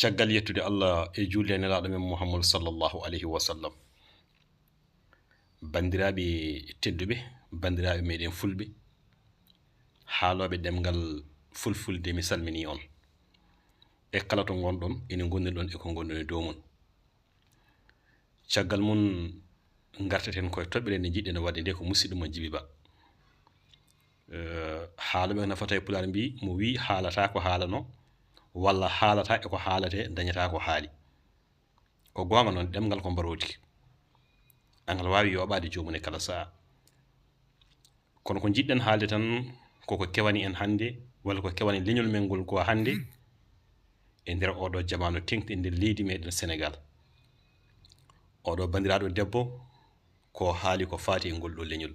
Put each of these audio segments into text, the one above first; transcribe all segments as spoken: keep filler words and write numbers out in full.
Caggal yettude Allah e juulde e Nelaaɗo men Muhammadu sallallahu alayhi wa sallam, banndiraaɓe tedduɓe, banndiraaɓe meɗen Fulɓe, haalooɓe ɗemngal Fulfulde, mi salminii on. E kala to ngonɗon, ene ngondirɗon e ko ngonɗon e dow mum. Caggal mum, ngarteten koye toɓɓere nde njiɗɗen waɗde nde, ko musidɗo mon Jibi Ba. Eh, haalooɓe nafata e Pulaar mbii, mo wii haalata ko haalano, walla haalata e ko haalate, dañata ko haali. Ko goonga noon, ɗemngal ko mbaroodi. Angal waawi yooɓaade joomum e kala sahaa. Kono ko njiɗɗen haalde tan, koko kewani en hannde, walla ko kewani leñol men ngol ko hannde, e nder oɗo jamaanu teŋti e nder leydi meɗen Senegaal. Oɗo banndiraaɗo debbo, ko haali ko faati e ngol ɗo leñol.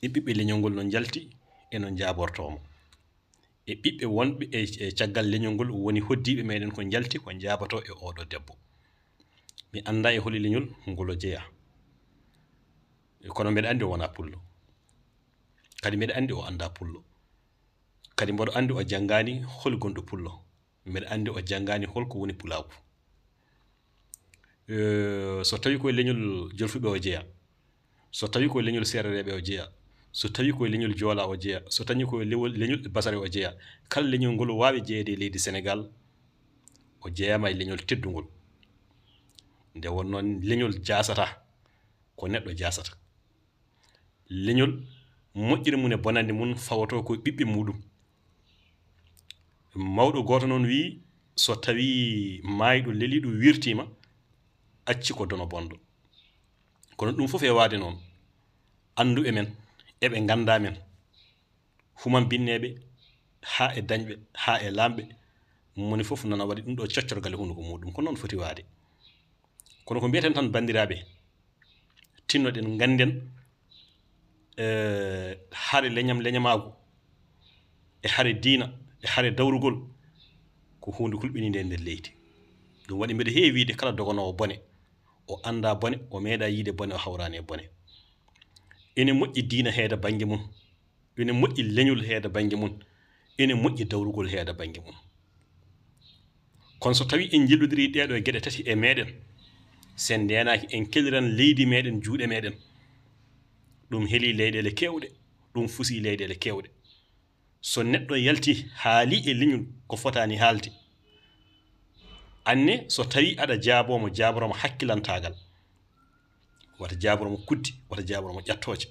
E ɓiɓɓe leñol ngol no njalti, e no njaabortoo mo. E ɓiɓɓe wonɓe e, e caggal leñol ngol woni hoddiiɓe meɗen ko njalti, ko njaabatoo e oɗo debbo. Mi anndaa e holi leñol ngol o jeyaa. Kono mbeɗa anndi o wonaa pullo. Kadi mbeɗa anndi o anndaa pullo. Kadi mboɗo anndi o janngaani holi gonɗo pullo. Mbeɗa anndi o janngaani holko woni pulaagu. Eh, so tawii ko e leñol Jolfuɓe o jeyaa, so tawii ko e leñol Seereereeɓe o jeyaa, so tawii ko e leñol Joolaa o jeyaa, so tawii ko e lewol, leñol Basare o jeyaa, kala leñol ngol waawi jeyeede e leydi Senegaal, o jeyaama e leñol teddungol. Nde wonnoo leñol jaasataa, ko neɗɗo jaasata. Leñol, moƴƴere mum e bonannde mum fawotoo ko e ɓiɓɓe muɗum. Mawɗo gooto noon wii, so tawii maayɗo leliiɗo wirtiima, acci ko dono bonɗo. Kono ɗum fof e waade noon, annduɓe men, eɓe ngannda men, human binneeɓe, haa e dañɓe, haa e laamɓe, moni fof nana waɗi ɗum ɗo coccorgal e hunuko muɗum. Ko noon foti waade. Kono ko mbiyeten tan, banndiraaɓe, tinnoɗen, ngannden, eh, hare leñam leñamaagu, e hare diina, e hare dawrugol, ko huunde hulɓiniinde e nder leydi. Ɗum waɗi mbeɗa heewi wiide kala doganoowo bone, o anndaa bone, o meeɗaa yiide bone, o hawraani e bone. Ene moƴƴi diina heeda bannge mum, ene moƴƴi leñol heeda bannge mum, ene moƴƴi dawrugol heeda bannge mum. Kono so tawii en njillodorii ɗee ɗoo geɗe tati e meɗen, so en ndeenaaki, en kelliran leydi meɗen juuɗe meɗen. Ɗum helii leyɗeele keewɗe, ɗum fusii leyɗeele keewɗe. So neɗɗo yalti haali e leñol ko fotaani haalde, anne so tawii aɗa jaaboo mo, jaaboroo mo hakkilantaagal, wata jaaboroo mo kuddi, wata jaaboroo mo ƴattooje.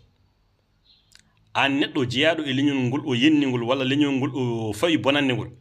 Aan neɗɗo jeyaaɗo e leñol ngol o yenni ngol, walla leñol ngol o fawi bonannde ngol,